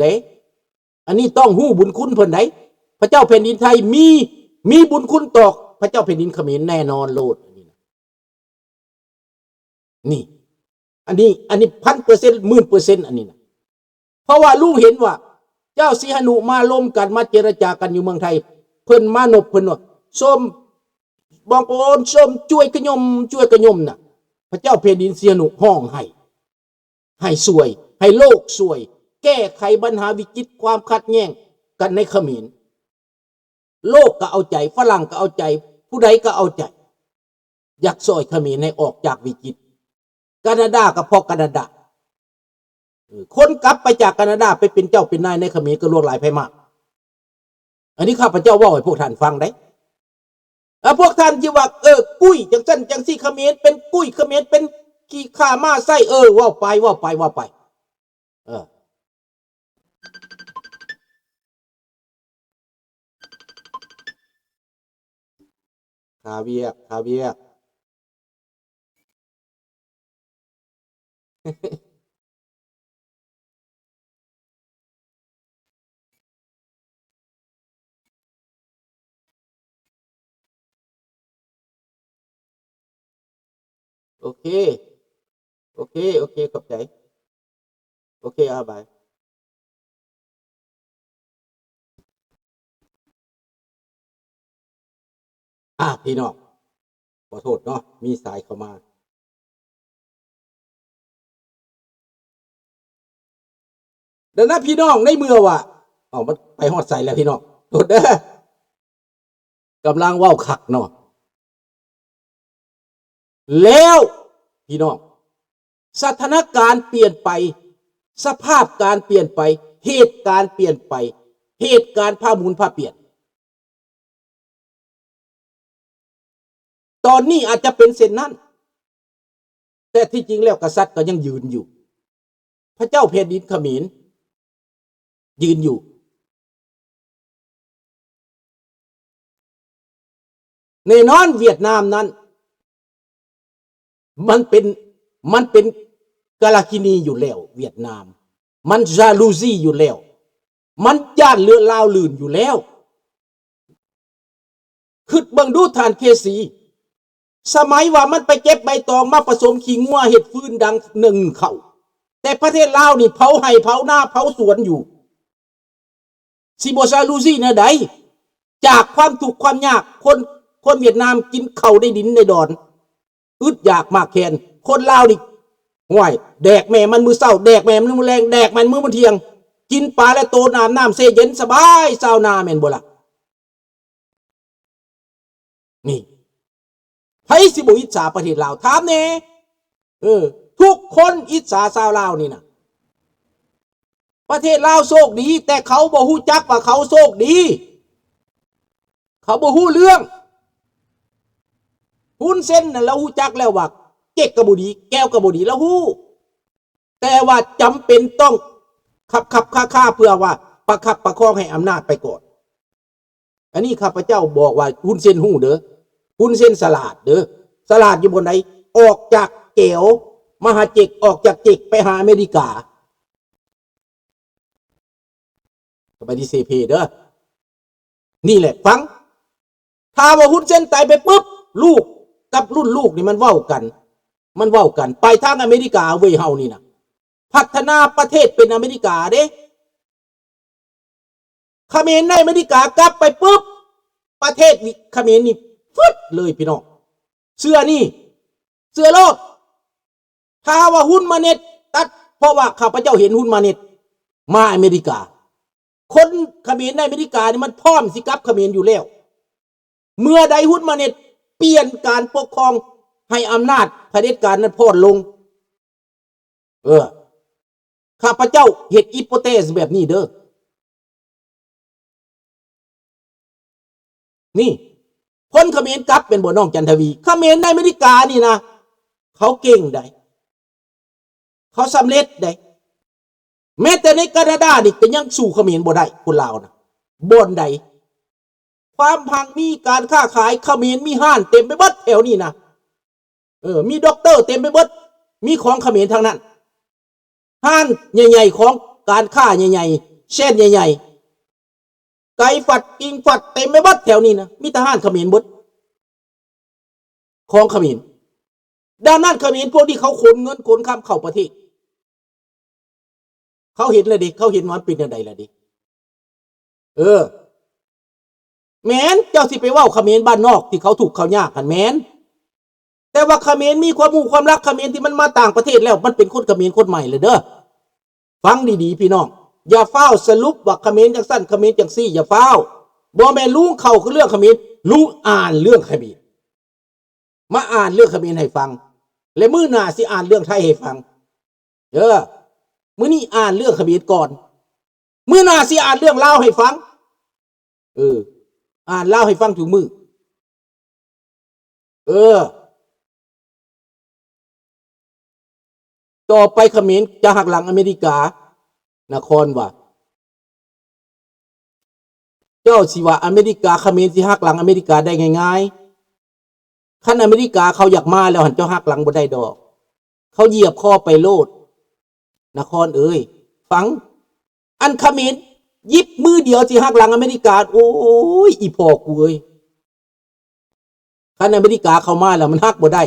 ເດ້. ອັນນີ້ຕ້ອງຮູ້ບຸນຄຸນເພິ່ນໃດ໋. ພະເຈົ້າແຜ່ນດິນໄທມີ ມີບຸນຄຸນຕໍ່ພະເຈົ້າແຜ່ນດິນຂະເໝນແນ່ນອນໂລດ. ອັນນີ້ນະ ນີ້ ອັນນີ້ ອັນນີ້ພັນເປີເຊັນ ໝື່ນເປີເຊັນ ອັນນີ້ນະ. ເພາະວ່າລຸງເຫັນວ່າເຈົ້າສີຫະນຸມາລົມກັນ ມາເຈລະຈາກັນຢູ່ເມືອງໄທ ເພິ່ນມານົບ ເພິ່ນວ່າ ສົ້ມບອງປະໂອນ ສົ້ມຈວຍກະຍົມ ຈວຍກະຍົມນະ. ພະເຈົ້າແຜ່ນດິນສີຫະນຸຮ້ອງໄຫ້ ໃຫ້ຊ່ວຍ ໃຫ້ໂລກຊ່ວຍ ແກ້ໄຂບັນຫາວິກິດຄວາມຂັດແຍ່ງກັນໃນຂະເໝນ. ໂລກກໍເອົາໃຈ ຝຣັ່ງກໍເອົາໃຈ ຜູ້ໃດກໍເອົາໃຈ ຢາກຊ່ອຍຂະເໝນໃຫ້ອອກຈາກວິກິດ. ການາດາກໍເພາະການາດາ ເອີ ຄົນກັບໄປຈາກການາດາໄປເປັນເຈົ້າເປັນນາຍໃນຂະເໝນກໍຫຼວງຫຼາຍໄພມາກ. ອັນນີ້ຂ້າພະເຈົ້າເວົ້າໃຫ້ພວກທ່ານຟັງໄດ໋. ແລ້ວພວກທ່ານຊິວ່າ ເອີ ກຸ້ຍຈັ່ງຊັ້ນຈັ່ງຊີ້ ຂະເໝນເປັນກຸ້ຍ ຂະເໝນເປັນຂີ້ຂ້າມ້າໄສ້ ເອີ ເວົ້າໄປ ເວົ້າໄປ ເວົ້າໄປ ເອີ. ຄາວຽກ ຄາວຽກ. ໂອເຄ ໂອເຄ ໂອເຄ ຂອບໃຈ. ໂອເຄ ອາ ບາຍ. ອາ ພີ່ນ້ອງ ຂໍໂທດເນາະ ມີສາຍເຂົ້າມາ. ດັ່ງນັ້ນພີ່ນ້ອງ ໃນເມື່ອວ່າ ເອົ້າ ມັນໄປຮອດໃສແລ້ວພີ່ນ້ອງ? ໂທດເດີ ກຳລັງເວົ້າຄັກເນາະ. ແລ້ວພີ່ນ້ອງ ສະຖານະການປ່ຽນໄປ ສະພາບການປ່ຽນໄປ ເຫດການປ່ຽນໄປ ເຫດການພາໝູນພາປ່ຽນ ຕອນນີ້ອາດຈະເປັນເຊັ່ນນັ້ນ ແຕ່ທີ່ຈິງແລ້ວກະສັດກໍຍັງຢືນຢູ່ ພະເຈົ້າແຜ່ນດິນຂະເໝນຢືນຢູ່. ແນ່ນອນຫວຽດນາມນັ້ນ ມັນເປັນ ມັນເປັນກາລາກິນີຢູ່ແລ້ວ ຫວຽດນາມ ມັນຈາລູຊີຢູ່ແລ້ວ ມັນຢ້ານເຫຼືອລາວລື່ນຢູ່ແລ້ວ. ຄິດເບິ່ງດູທ່ານເຄສີ ສະໄໝວ່າມັນໄປເກັບໃບຕອງມາປະສົມຂີ້ງົວເຮັດຟືນດັງໜຶ່ງເຂົ້າ ແຕ່ປະເທດລາວນີ້ເຜົາໄຮ່ເຜົານາເຜົາສວນຢູ່ ຊິບໍ່ຈາລູຊີແນວໃດ? ຈາກຄວາມທຸກຄວາມຍາກ ຄົນ ຄົນຫວຽດນາມກິນເຂົ້າໃນດິນໃນດອນ ອຶດຢາກມາກແຄ້ນ ຄົນລາວນີ້ ຫ້ວຍ ແດກແມ່ມັນມື້ເຊົ້າ ແດກແມ່ມັນມື້ແລງ ແດກແມ່ມັນມື້ທ່ຽງ ກິນປາແລະໂຕ ອາບນ້ຳເຊເຢັນສະບາຍຊາວນາ ແມ່ນບໍ່ລະ? ນີ້ ໃຜຊິບໍ່ອິດສາປະເທດລາວ? ຖາມແດ່. ເອີ ທຸກຄົນອິດສາຊາວລາວນີ້ນະ. ປະເທດລາວໂຊກດີ ແຕ່ເຂົາບໍ່ຮູ້ຈັກວ່າເຂົາໂຊກດີ ເຂົາບໍ່ຮູ້ເລື່ອງ. ຮຸນເຊັນນັ້ນລາວຮູ້ຈັກແລ້ວວ່າເຈັກກໍບໍ່ດີ ແກວກໍບໍ່ດີ ລາວຮູ້ ແຕ່ວ່າຈຳເປັນຕ້ອງຂັບໆຄາໆ ເພື່ອວ່າປະຄັບປະຄອງໃຫ້ອຳນາດໄປກ່ອນ. ອັນນີ້ຂ້າພະເຈົ້າບອກວ່າຮຸນເຊັນຮູ້ເດີ ຮຸນເຊັນສະຫຼາດເດີ ສະຫຼາດຢູ່ບ່ອນໃດ? ອອກຈາກແກວມາຫາເຈັກ ອອກຈາກເຈັກໄປຫາອາເມລິກາ ສະບາຍດີເຊເພເດີ. ນີ້ແຫຼະ ຟັງ ຖ້າວ່າຮຸນເຊັນຕາຍໄປປຶບ ລູກກັບລຸ້ນລູກນີ້ມັນເວົ້າກັນ ມັນເວົ້າກັນ ໄປທາງອາເມລິກາເວີຍ ເຮົານີ້ນະ ພັດທະນາປະເທດເປັນອາເມລິກາເດ້. ຂະເໝນໃນອາເມລິກາກັບໄປປຶບ ປະເທດຂະເໝນນີ້ຟຶດເລີຍພີ່ນ້ອງ ເຊື່ອນີ້ ເຊື່ອໂລດ. ຖ້າວ່າຮຸນມາເນັດຕັດ ເພາະວ່າຂ້າພະເຈົ້າເຫັນຮຸນມາເນັດມາອາເມລິກາ ຄົນຂະເໝນໃນອາເມລິການີ້ມັນພ້ອມຊິກັບຂະເໝນຢູ່ແລ້ວ. ເມື່ອໃດຮຸນມາເນັດປ່ຽນການປົກຄອງ ໃຫ້ອຳນາດຜະເດັດການນັ້ນຜ່ອນລົງ ເອີ ຂ້າພະເຈົ້າເຮັດ hypothesis ແບບນີ້ເດີ. ນີ້ ຄົນຂະເໝນກັບແມ່ນບໍ່ ນ້ອງຈັນທະວີ? ຂະເໝນໃນອາເມລິການີ້ນະ ເຂົາເກັ່ງໃດ໋ ເຂົາສຳເລັດໃດ໋. ແມ້ແຕ່ໃນການາດານີ້ກໍຍັງສູ້ຂະເໝນບໍ່ໄດ້ ຄົນລາວນະ. ບ່ອນໃດ ຄວາມຮັ່ງມີ ການຄ້າຂາຍ ຂະເໝນມີຮ້ານເຕັມໄປເບິດແຖວນີ້ນະ. ເອີ ມີດັອກເຕີເຕັມໄປເບິດ ມີຂອງຂະເໝນທັງນັ້ນ. ຮ້ານໃຫຍ່ໆ ຂອງການຄ້າໃຫຍ່ ເຊັ່ນໃຫຍ່ໆ ໄກຟັດ ກິ່ງຟັດ ເຕັມໄປໝົດແຖວນີ້ນະ ມີທະຫານຂະເໝນເບິດ ຂອງຂະເໝນ. ດັ່ງນັ້ນຂະເໝນພວກນີ້ເຂົາຂົນເງິນຂົນຄຳເຂົ້າປະເທດ ເຂົາເຫັນແລ້ວເດ ເຂົາເຫັນວ່າມັນເປັນແນວໃດແລ້ວເດ. ເອີ ແມ່ນ ເຈົ້າຊິໄປເວົ້າຂະເໝນບ້ານນອກທີ່ເຂົາທຸກເຂົາຍາກຫັ້ນແມ່ນ ແຕ່ວ່າຂະເໝນມີຄວາມຮູ້ຄວາມລັກ ຂະເໝນທີ່ມັນມາຕ່າງປະເທດແລ້ວ ມັນເປັນຄົນຂະເໝນຄົນໃໝ່ແລ້ວເດີ. ຟັງດີໆ ພີ່ນ້ອງ ຢ່າຟ້າວສະຫຼຸບວ່າຂະເໝນຈັ່ງຊັ້ນ ຂະເໝນຈັ່ງຊີ້ ຢ່າຟ້າວ. ບໍ່ແມ່ນລຸງເຂົ້າຄືເລື່ອງຂະເໝນ ລຸງອ່ານເລື່ອງຂະເໝນ ມາອ່ານເລື່ອງຂະເໝນໃຫ້ຟັງ ແລະ ມື້ໜ້າຊິອ່ານເລື່ອງໄທໃຫ້ຟັງ. ເອີ ມື້ນີ້ອ່ານເລື່ອງຂະເໝນກ່ອນ ມື້ໜ້າຊິອ່ານເລື່ອງລາວໃຫ້ຟັງ. ເອີ ອ່ານລາວໃຫ້ຟັງທຸກມື້. ເອີ ຕໍ່ໄປຂະເໝນຈະຫັກຫຼັງອາເມລິກາ. ນະຄອນວ່າ ເຈົ້າຊິວ່າອາເມລິກາ ຂະເໝນຊິຫັກຫຼັງອາເມລິກາໄດ້ງ່າຍໆ? ຄັນອາເມລິກາເຂົາຢາກມາແລ້ວຫັ້ນ ເຈົ້າຫັກຫຼັງບໍ່ໄດ້ດອກ ເຂົາຢຽບຄໍໄປໂລດ. ນະຄອນເອີຍ ຟັງ ອັນຂະເໝນຢິບມືດຽວຊິຫັກຫຼັງອາເມລິກາ ໂອ້ຍ ອີ່ພໍ່ກູເອີຍ. ຄັນອາເມລິກາເຂົ້າມາແລ້ວມັນຫັກບໍ່ໄດ້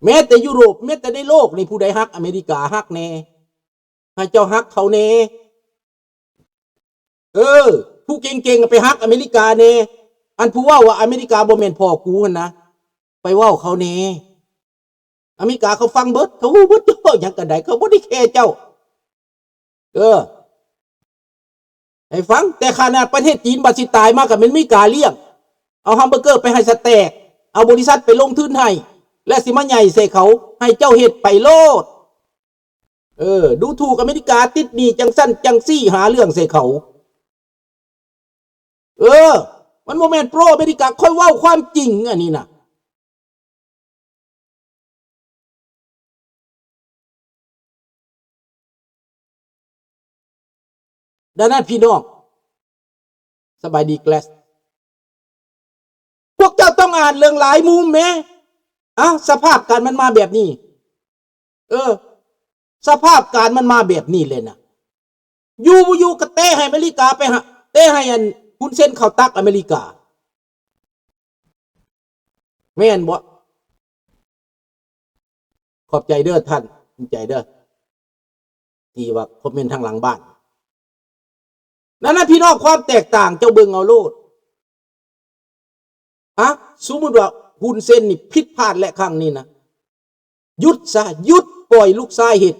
ແມ້ແຕ່ຢູໂຣບ ແມ້ແຕ່ໃນໂລກນີ້ ຜູ້ໃດຮັກອາເມລິກາ ຮັກແດ່ ໃຫ້ເຈົ້າຮັກເຂົາແດ່. ເອີ ຜູ້ເກັ່ງໆ ໄປຮັກອາເມລິກາແດ່. ອັນຜູ້ເວົ້າວ່າອາເມລິກາບໍ່ແມ່ນພໍ່ກູຫັ້ນນະ ໄປເວົ້າເຂົາແດ່. ອາເມລິກາເຂົາຟັງເບິດ ເຂົາຮູ້ເບິດ ເຈົ້າເວົ້າຫຍັງກັນໄດ້ ເຂົາບໍ່ໄດ້ແຄເຈົ້າ. ເອີ ໃຫ້ຟັງ ແຕ່ຂະໜາດປະເທດຈີນບັດຊິຕາຍມາກໍແມ່ນອາເມລິກາລ້ຽງ ເອົາແຮມເບີເກີໄປໃຫ້ສະແຕັກ ເອົາບໍລິສັດໄປລົງທຶນໃຫ້ ແລ້ວຊິມາໃຫຍ່ໃສ່ເຂົາ ໃຫ້ເຈົ້າເຮັດໄປໂລດ. ເອີ ດູຖູກອາເມລິກາ ຕິດໜີ້ຈັ່ງຊັ້ນຈັ່ງຊີ້ ຫາເລື່ອງໃສ່ເຂົາ. ເອີ ມັນບໍ່ແມ່ນໂປຣອາເມລິກາ ຂ້ອຍເວົ້າຄວາມຈິງອັນນີ້ນະ. ດັ່ງນັ້ນພີ່ນ້ອງ ສະບາຍດີ Glass ພວກເຈົ້າຕ້ອງອ່ານເລື່ອງຫຼາຍມຸມແມ. ເອົ້າ ສະພາບການມັນມາແບບນີ້ ເອີ ສະພາບການມັນມາແບບນີ້ແຫຼະນະ. ຢູ່ບໍ່ຢູ່ກໍເຕະໃຫ້ອາເມລິກາໄປຫາ ເຕະໃຫ້ອັນ ຮຸນເຊັນເຂົ້າຕັກອາເມລິກາ ແມ່ນບໍ່? ຂອບໃຈເດີທ່ານ ຂອບໃຈເດີ ທີ່ວ່າຄອມເມັນທາງຫຼັງບ້ານ. ນັ້ນນະ ພີ່ນ້ອງ ຄວາມແຕກຕ່າງ ເຈົ້າເບິ່ງເອົາໂລດ. ອະ ສົມມຸດວ່າຮຸນເຊັນນີ້ຜິດພາດແຫຼະຄັ້ງນີ້ນະ ຢຸດຊະ ຢຸດ ປ່ອຍລູກຊາຍເຮັດ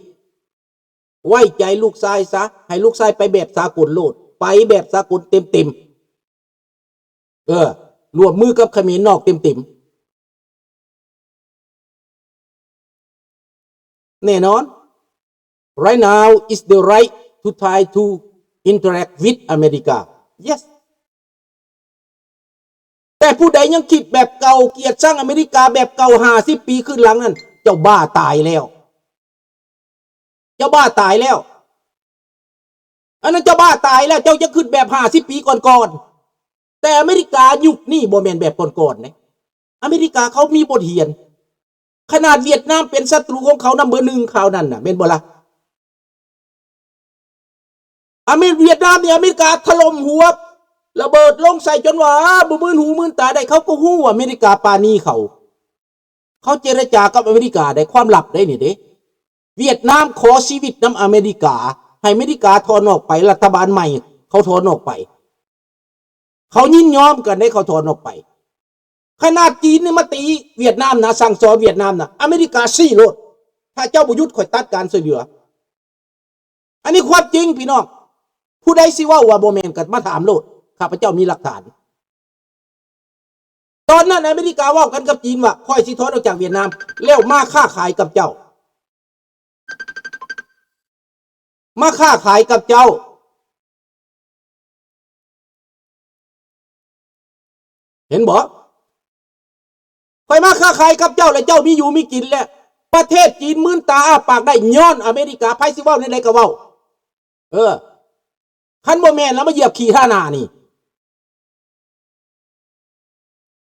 ໄວ້ໃຈລູກຊາຍຊະ ໃຫ້ລູກຊາຍໄປແບບສາກົນໂລດ ໄປແບບສາກົນເຕັມໆ ເອີ ຮ່ວມມືກັບຂະເໝນນອກເຕັມໆ. ແນ່ນອນ right now is the right to try to interact with America. Yes. ແຕ່ຜູ້ໃດຍັງຄິດແບບເກົ່າ ກຽດຊັງອາເມລິກາແບບເກົ່າ ຫ້າສິບປີຄືນຫຼັງນັ້ນ ເຈົ້າບ້າຕາຍແລ້ວ. ເຈົ້າບ້າຕາຍແລ້ວ. ອັນນັ້ນເຈົ້າບ້າຕາຍແລ້ວ. ເຈົ້າຈະຄິດແບບຫ້າສິບປີກ່ອນໆ. ແຕ່ອາເມລິກາຍຸກນີ້ບໍ່ແມ່ນແບບກ່ອນໆເດ້. ອາເມລິກາເຂົາມີບົດຮຽນ. ຂະໜາດຫວຽດນາມເປັນສັດຕູຂອງເຂົານຳເບີໜຶ່ງຄາວນັ້ນນະ ແມ່ນບໍ່ລະ? ອາເມ ຫວຽດນາມນີ້ອາເມລິກາຖະຫຼົ່ມຫົວ ລະເບີດລົງໃສ່ຈົນວ່າບໍ່ມື່ນຫູມື່ນຕາໄດ້. ເຂົາກໍຮູ້ວ່າອາເມລິກາປານີເຂົາ. ເຂົາເຈລະຈາກັບອາເມລິກາໄດ້ ຄວາມລັບໄດ້ນີ້ເດ້. ຫວຽດນາມຂໍຊີວິດນຳອາເມລິກາ ໃຫ້ອາເມລິກາຖອນອອກໄປ, ລັດຖະບານໃໝ່ເຂົາຖອນອອກໄປ. ເຂົາຍິນຍອມກັນໄດ້ ເຂົາຖອນອອກໄປ. ຂະໜາດຈີນນີ້ມາຕີຫວຽດນາມນະ, ສັ່ງສອນຫວຽດນາມນະ, ອາເມລິກາຊີ້ໂລດ, ຖ້າເຈົ້າບໍ່ຢຸດ ຂ້ອຍຕັດການຊ່ວຍເຫຼືອ. ອັນນີ້ຄວາມຈິງພີ່ນ້ອງ, ຜູ້ໃດຊິເວົ້າວ່າບໍ່ແມ່ນກໍມາຖາມໂລດ, ຂ້າພະເຈົ້າມີຫຼັກຖານ. ຕອນນັ້ນອາເມລິກາເວົ້າກັນກັບຈີນວ່າ ຂ້ອຍຊິຖອນອອກຈາກຫວຽດນາມ ແລ້ວມາຄ້າຂາຍກັບເຈົ້າ, ມາຄ້າຂາຍກັບເຈົ້າ. ເຫັນບໍ່? ຂ້ອຍມາຄ້າຂາຍກັບເຈົ້າ ແລ້ວເຈົ້າມີຢູ່ມີກິນແລ້ວ. ປະເທດຈີນມືນຕາອ້າປາກໄດ້ຍ້ອນອາເມລິກາ, ໃຜຊິເວົ້າແນວໃດກໍເວົ້າ. ເອີ ຄັນບໍ່ແມ່ນແລ້ວມາຢຽບຂີ້ທ່າໜ້ານີ້.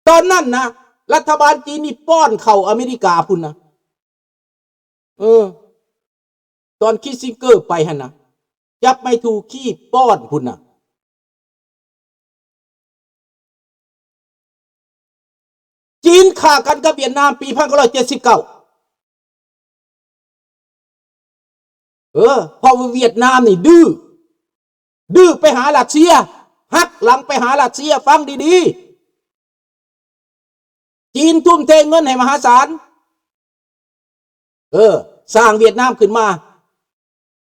ຕອນນັ້ນນະ ລັດຖະບານຈີນນີ້ປ້ອນເຂົ້າອາເມລິກາພຸ້ນນະ. ເອີ ຕອນຄິດຊິງເກີໄປຫັ້ນນະ, ເຈ ຈັບໄມ້ຖູ້ຂີ້ປ້ອນພຸ້ນນະ. ຈີນຂ້າກັນກັບຫວຽດນາມປີພັນເກົ້າຮ້ອຍເຈັດສິບເກົ້າ. ເອີ ເພາະວ່າຫວຽດນາມນີ້ດື້ ດື້ໄປຫາຣັດເຊຍ, ຫັກຫຼັງໄປຫາຣັດເຊຍ, ຟັງດີໆ. ຈີນທຸ່ມເທເງິນໃຫ້ມະຫາສານ ເອີ ສ້າງຫວຽດນາມຂຶ້ນມາ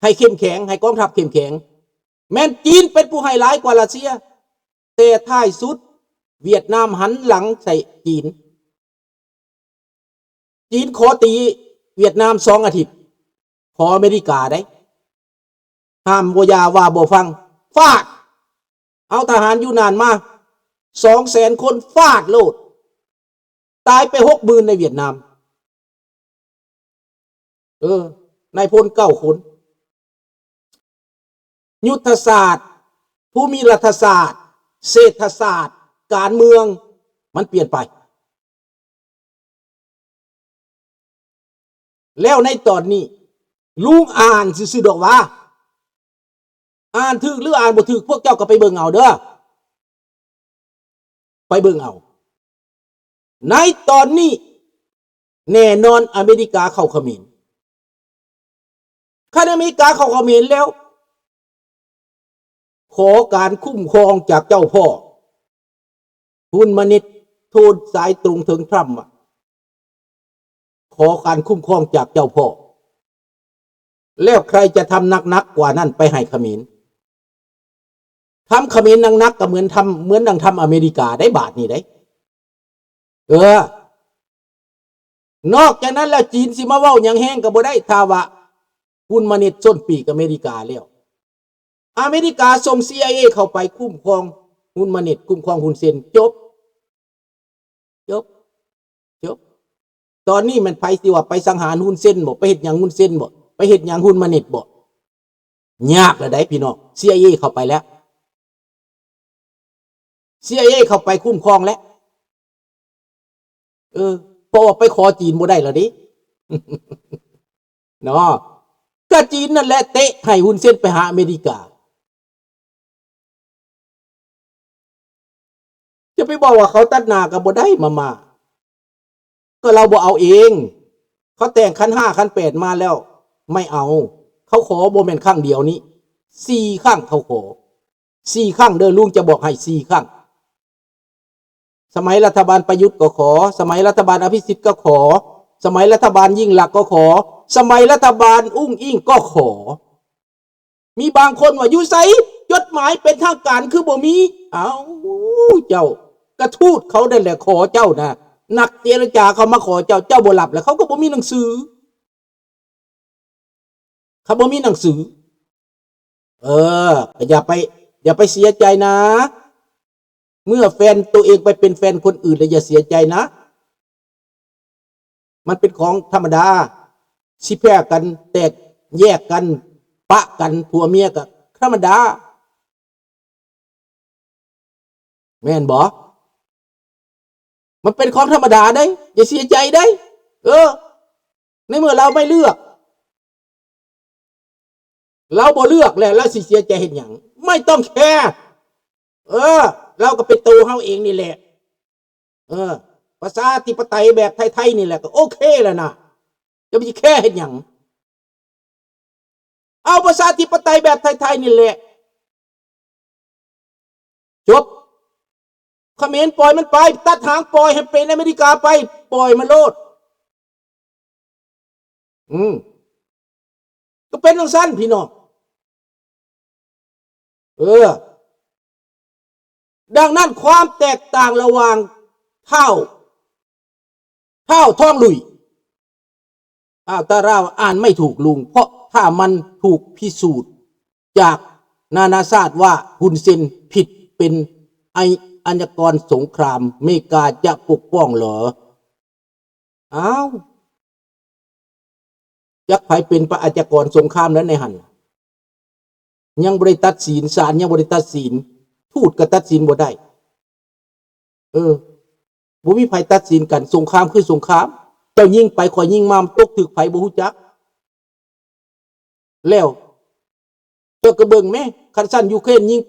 ໃຫ້ເຂັ້ມແຂງ, ໃຫ້ກອງທັບເຂັ້ມແຂງ. ແມ່ນຈີນເປັນຜູ້ໃຫ້ຫຼາຍກວ່າຣັດເຊຍ, ແຕ່ທ້າຍສຸດຫວຽດນາມຫັນຫຼັງໃສ່ຈີນ. ຈີນຂໍຕີຫວຽດນາມສອງອາທິດ, ຂໍອາເມລິກາໄດ໋. ຫ້າມບໍ່ຢ່າວ່າບໍ່ຟັງ, ຟາດ ເອົາທະຫານຢູ່ນານມາສອງແສນຄົນ ຟາດໂລດ, ຕາຍໄປຫົກໝື່ນໃນຫວຽດນາມ. ເອີ ນາຍພົນເກົ້າຄົນ. ຍຸດທະສາດ, ພູມິລັດຖະສາດ, ເສດຖະສາດ, ການເມືອງ ມັນປ່ຽນໄປ. ແລ້ວໃນຕອນນີ້ ລຸງອ່ານຊື່ໆດອກວ່າ ອ່ານຖືກຫຼືອ່ານບໍ່ຖືກ ພວກເຈົ້າກໍໄປເບິ່ງເອົາເດີ້, ໄປເບິ່ງເອົາ. ໃນຕອນນີ້ ແນ່ນອນອາເມລິກາເຂົ້າຂະເໝນ. ຄັນອາເມລິກາເຂົ້າຂະເໝນແລ້ວ ຂໍການຄຸ້ມຄອງຈາກເຈົ້າພໍ່. ຮຸນມານິດໂທສາຍຕົງເຖິງທຣຳວ່າ ຂໍການຄຸ້ມຄອງຈາກເຈົ້າພໍ່. ແລ້ວໃຄຈະທຳໜັກໆກວ່ານັ້ນໄປໃຫ້ຂະເໝນ? ທຳຂະເໝນໜັກໆກໍເໝືອນທຳ ເໝືອນດັ່ງທຳອາເມລິກາໄດ໋ ບາດນີ້ໄດ໋. ເອີ ນອກຈາກນັ້ນແລ້ວ ຈີນຊິມາເວົ້າຫຍັງແຮງກໍບໍ່ໄດ້ ຖ້າວ່າຮຸນມານິດຊົນປີກອາເມລິກາແລ້ວ. ອາເມລິກາສົ່ງ ຊີໄອເອ ເຂົ້າໄປຄຸ້ມຄອງຮຸນມານິດ, ຄຸ້ມຄອງຮຸນເຊັນ, ຈົບ. ຈົບ ຈົບ. ຕອນນີ້ແມ່ນໃຜຊິວ່າໄປສັງຫານຮຸນເຊັນບໍ? ໄປເຮັດຫຍັງຮຸນເຊັນບໍ? ໄປເຮັດຫຍັງຮຸນມານິດບໍ? ຍາກແລ້ວໃດ໋ພີ່ນ້ອງ, ຊີໄອເອ ເຂົ້າໄປແລ້ວ, ຊີໄອເອ ເຂົ້າໄປຄຸ້ມຄອງແລ້ວ. ເອີ ເພາະວ່າໄປຂໍຈີນບໍ່ໄດ້ແລ້ວເດ້ ເນາະ. ກະຈີນນັ້ນແຫຼະເຕະໃຫ້ຮຸນເຊັນໄປຫາອາເມລິກາ. ຈະໄປບອກວ່າເຂົາຕັດໜ້າກໍບໍ່ໄດ້ ມາມ່າ ກໍລາວບໍ່ເອົາເອງ. ເຂົາແຕ່ງຂັນຫ້າ ຂັນແປດມາແລ້ວ ໄມ່ເອົາ. ເຂົາຂໍບໍ່ແມ່ນຄັ້ງດຽວນີ້ ສີ່ຄັ້ງເຂົາຂໍ, ສີ່ຄັ້ງເດີ້, ລຸງຈະບອກໃຫ້ ສີ່ຄັ້ງ. ສະໄໝລັດຖະບານປະຍຸດກໍຂໍ, ສະໄໝລັດຖະບານອະພິສິດກໍຂໍ, ສະໄໝລັດຖະບານຍິ່ງລັກກໍຂໍ, ສະໄໝລັດຖະບານອຸ້ງອິ້ງກໍຂໍ. ມີບາງຄົນວ່າ ຢູ່ໃສ? ຈົດໝາຍເປັນທາງການຄືບໍ່ມີ? ເອົ້າ ເຈົ້າ ກະທູດເຂົານັ້ນແຫຼະຂໍເຈົ້ານະ, ນັກເຈລະຈາເຂົາມາຂໍເຈົ້າ, ເຈົ້າບໍ່ຮັບ ແລ້ວເຂົາກໍບໍ່ມີໜັງສື. ເຂົາບໍ່ມີໜັງສື. ເອີ ກໍຢ່າໄປ ຢ່າໄປເສຍໃຈນະ. ເມື່ອແຟນໂຕເອງໄປເປັນແຟນຄົນອື່ນ ແລ້ວຢ່າເສຍໃຈນະ. ມັນເປັນຂອງທຳມະດາ, ຊິແພ້ກັນ, ແຕກແຍກກັນ, ປະກັນ, ຜົວເມຍກໍທຳມະດາ. ແມ່ນບໍ່? ມັນເປັນຂອງທຳມະດາເດ້, ຢ່າເສຍໃຈເດ້. ເອີ ໃນເມື່ອລາວໄມ່ເລືອກ, ລາວບໍ່ເລືອກແລ້ວ ລາວຊິເສຍໃຈເຮັດຫຍັງ? ໄມ່ຕ້ອງແຄ. ເອີ ລາວກໍເປັນໂຕເຮົາເອງນີ້ແຫຼະ. ເອີ ປະຊາທິປະໄຕແບບໄທໆນີ້ແຫຼະ ກໍໂອເຄແລ້ວນະ. ຈະໄປແຄເຮັດຫຍັງ? ເອົາປະຊາທິປະໄຕແບບໄທໆນີ້ແຫຼະ. ຈົບ. ຂະເໝນປ່ອຍມັນໄປ, ຕັດຫາງປ່ອຍໃຫ້ເປັນອາເມລິກາໄປ, ປ່ອຍມັນໂລດ. ອືມ ກໍເປັນຈັ່ງຊັ້ນພີ່ນ້ອງ. ເອີ ດັ່ງນັ້ນຄວາມແຕກຕ່າງລະຫວ່າງທ້າວ ທ້າວທອງລຸຍ ອ້າວ ຕາລາວອ່ານໄມ່ຖືກລຸງ, ເພາະຖ້າມັນຖືກພິສູດຈາກນານາຊາດວ່າຮຸນເຊັນຜິດເປັນໄອ ອັນຍາກອນສົງຄາມ, ເມກາຈະປົກປ້ອງເຫຼືອ? ອ້າວ ຈັກໃຜເປັນປະອາຊະຍາກອນສົງຄາມແລ້ວໃນຫັ້ນ? ຍັງບໍ່ໄດ້ຕັດສິນ, ສານຍັງບໍ່ໄດ້ຕັດສິນ, ທູດກໍຕັດສິນບໍ່ໄດ້. ເອີ ບໍ່ມີໃຜຕັດສິນກັນ, ສົງຄາມຄືສົງຄາມ, ເຈົ້າຍິງໄປ ຂ້ອຍຍິງມາ, ມັນຕົກຖືກໃຜບໍ່ຮູ້ຈັກ. ແລ້ວ ເຈົ້າກໍເບິ່ງແມ້ ຄັນຊັ້ນຢູເຄຣນຍິງ